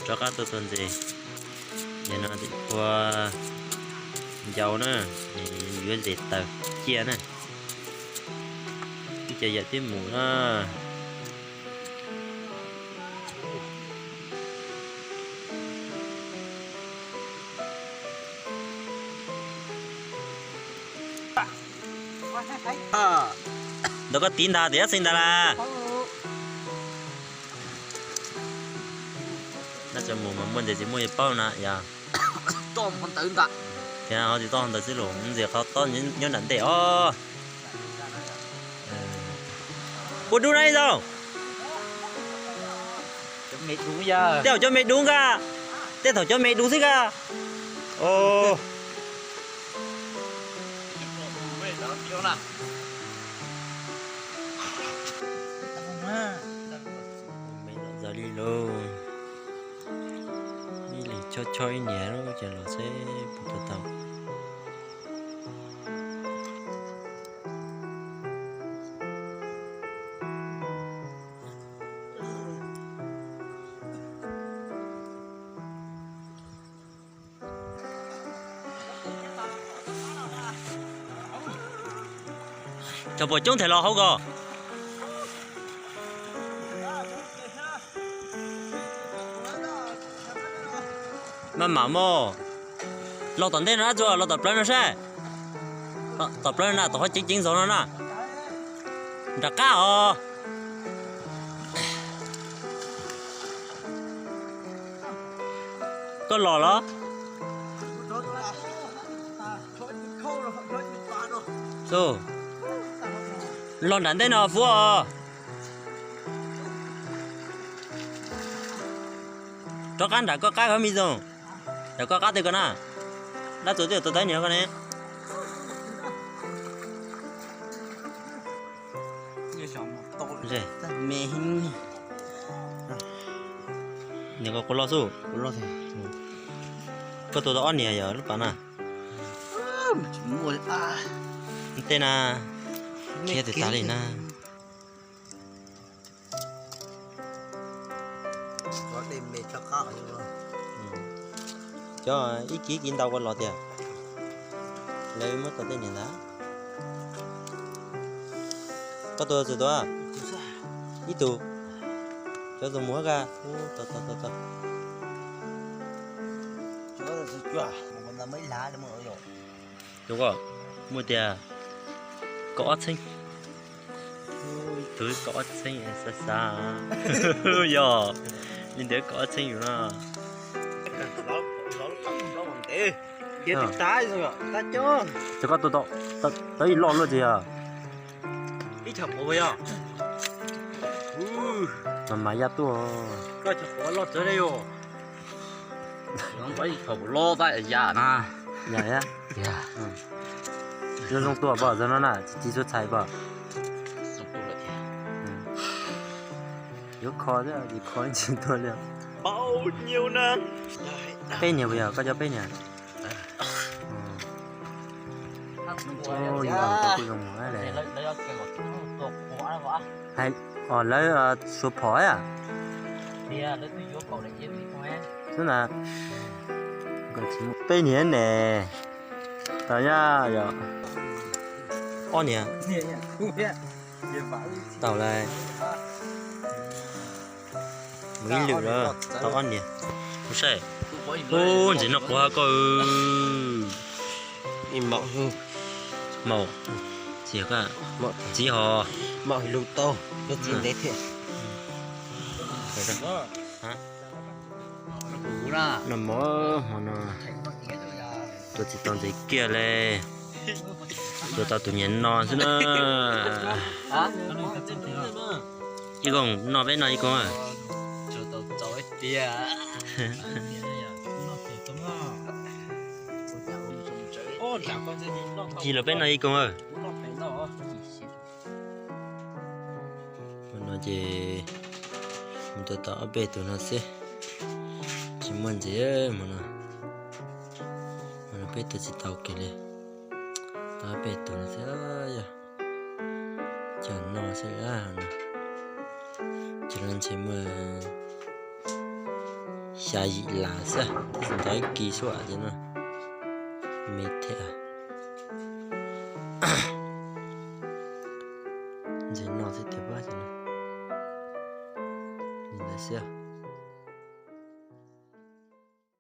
Rov qab tuaj tua ntses, yog no ua ncau na, yuav zes taws cia na, ib co yawm twb mus na. Ntawm koj tiv ntag, tias xeev ntag las. Nab tsa mus mas muaj ntses tsis muaj yuav paub na yog. Tias ho tsis tau ntawd xwb los ntses qhov tob nyob nram ntej os. Ua dub na ib zaug. Tej thaum cov me dub nka, tej thaum cov me dub xwb nka. Ua me lom zos li lauj. Ib leeg chob chob ib niag lub cas los seb puas tau tau. Cov puas coob them los hauv ko. Maj mam mog. Los tom ntej no dab tsi, los tom plawv no saib. Tom plawv no na, tom qhov ceev ceev zog no na. Nram qab os. Koj los los? Los nram ntej no Fuab os. Rov qab nram koj qab koj me zoo. Nram koj qab twg ko na. Dab tsi twb tua tau niag ko ne. Niag ko quav loj xwb. Koj tua tau ob niag yog lub pas na. Tej na, khiav twb tas li na. Cov ib kiv kiv ntau koj los tiag. Lawv muab tau tej niag ntawd. Koj tua txug tua ib tug. Cov txug mus ka. Tus ko muaj tias kaum ob txheeb. Tus kaum ob txheeb xav xav. Yog li ntawd kaum ob txheeb yus no. Ces koj tua tau ib loj luaj ces yog. Mas mas yaj tuaj. Loj tab yam na. Zoo zoo tua pom zoo no na, tsis tsis txhua txhais pom. Yuav kho thiab tsis kho tsis tuag li. Peb niag puas yog, koj cov peb niag? Kuj zoo mus. Hais, lawv suav phom a. Xwb na. Peb niag ne. Tau nyab yog ob niag. Tau lawm. Mus ib lwm lawm tau ob niag. Kuv saib. Ub, ntses no quav koj. Maum, txiv ho, lug tau, txiv ntev thiab. No mog, hmo no tua tsis tau ntses kiag li. Tua tau tus niag no xwb na. Ib koog no, peb no ib koog. Ci los peb no ib koog. Hmo no ces mus tua tau ob peb tug no xwb, tsis muaj ntxiv hmo no. Hmo no peb tua tsis tau kiag li, tau ob peb tug no xwb yog. Cov no xwb no, cov no ntshe muaj Xya yim las xwb, tab sis ntawd ib kis xwb ces no me thiab. Ntxim no xwb tiag, ntawd xwb.